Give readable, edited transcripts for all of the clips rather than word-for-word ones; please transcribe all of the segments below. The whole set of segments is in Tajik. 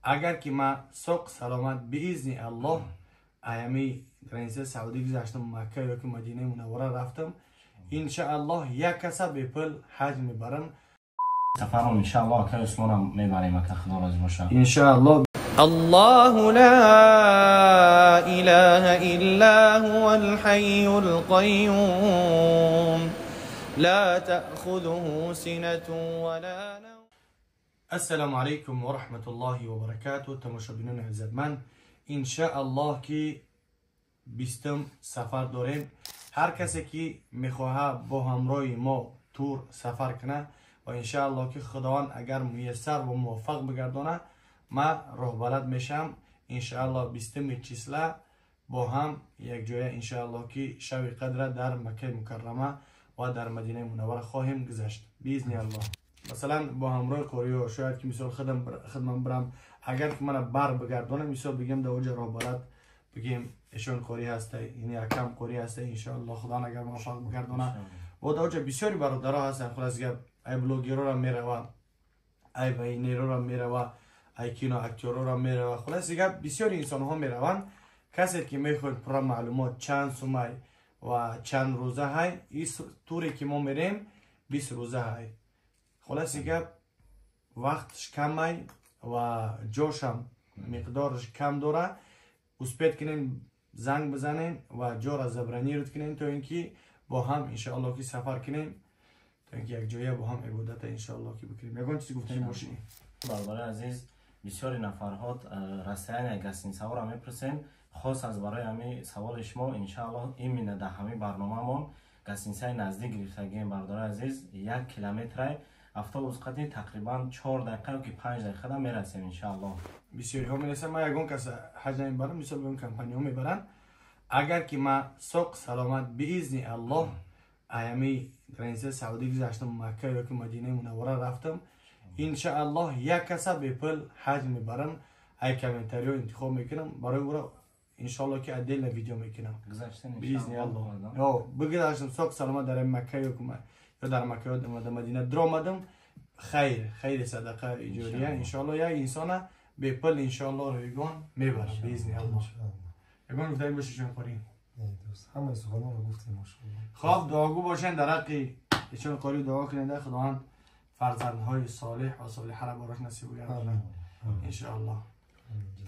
Агар ки ман соқ саломат, биизни Аллоҳ, аями граница Саудӣ гузаштам, Макка ё ки Мадинаи Мунаввара рафтам, иншааллоҳ, як каса бепул ҳаҷ мебарам. Сафарон, иншааллоҳ, акай Усмонам мебарем, ака, Худо розӣ бошад. Иншааллоҳ. الله لا إله إلا هو الحي القيوم لا تأخذه سنة ولا نوم. السلام عليكم ورحمة الله وبركاته. тамошобинони عزتمند، иншааллоҳ ки 20-ум сафар дорем. Ҳар касе ки мехоҳад бо ҳамроҳи мо тур сафар кунад ва иншааллоҳ ки Худованд агар муяссар ва муваффақ бигардонад, ман роҳбалад мешавам. Иншааллоҳ, 20-уми числа бо ҳам якҷоя, иншааллоҳ ки шаби қадра дар Маккаи Мукаррама ва дар Мадинаи Мунаввара хоҳем гузашт, биизни Аллоҳ. Масалан, бо ҳамроҳи қориҳо шояд ки мисол худман бирам, агар ки мана бар бигардонам, мисол бигем, дар оҷа роҳбалад бигем, эшон қорӣ ҳаста, ин якам қорӣ ҳаста. Иншоаллоҳ, Худо агар муваффақ бигардона, бо дар оҷа бисёри бародаро ҳастанд. Хулас гап, ай блогерора мерава, ай вайнерора мерава, ай кино актёрора мерава. Хуласи гап, бисёри инсонҳо мераванд. Касе ки мехоҳед пурра маълумот, чанд сумай ва чанд рӯза ҳай ин туре ки мо мерем, 20 рӯза ҳай. Хуласи гап, вақтш камай ва ҷошам миқдораш кам дора. Успеть кунем, занг бизанем ва ҷора забронировать кунем, то ин ки бо ҳам, иншоалло, ки сафар кунем, то ин ки якҷоя бо ҳам ибодата, иншоалло, ки бикунем. Ягон чизи гуфтанӣ бошӣ? Бародари азиз, бисёри нафарҳо расстояние гостиницаҳоро мепурсен. Хос аз барои ҳами саволи шумо, иншааллоҳ, именно дар ҳами барномаамон гостиницаи наздик гирифтагием. Бародари азиз, 1 километрай, автобус қати тақрибан 4 дақиқа ёки 5 дақиқада мерасем, иншааллоҳ. Бисёриҳо мерасанд. Ман ягон кас ҳаҷ намебарам, мисол бигӯем, компанияҳо мебаранд. Агар ки ман соқ саломат, биизни Аллоҳ, аями граница Саудӣ гузаштам, Макка ё ки Мадинаи Мунаввара рафтам, иншааллоҳ, як каса бепул ҳаҷ мебарам. Ай комментариҳо интихоб мекунам, барои ӯро, иншоалло, ки отдельно видео мекунам, биизни Аллоҳ. Бигузаштам соқ саломат дар Макка ё дар Макка ё дар Мадина дромадам, хайр, хайри садақа ҷория, иншоалло, як инсона бепул, иншоалло, ройгон мебарам, биизни Аллоҳ. Ягон гуфтанӣ боши, Ишонқорӣ? Ҳамаи суханонро гуфтем, машоалло. Хоб, дуогӯ бошен дар ҳаққи Ишонқорӣ, дуо кунед, Худованд фарзандҳои солеҳ ва солиҳаро барош насиб гардонад, иншоаллоҳ.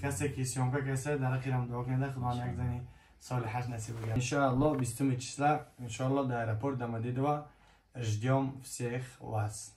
Касе ки съёмка касе, дар ҳаққирам дуо кунед, Худованд як зани солиҳаш насиб гардонад, иншоаллоҳ. 20-уми числа, иншоаллоҳ, дар аэропорт Домодедово ждём всех вас.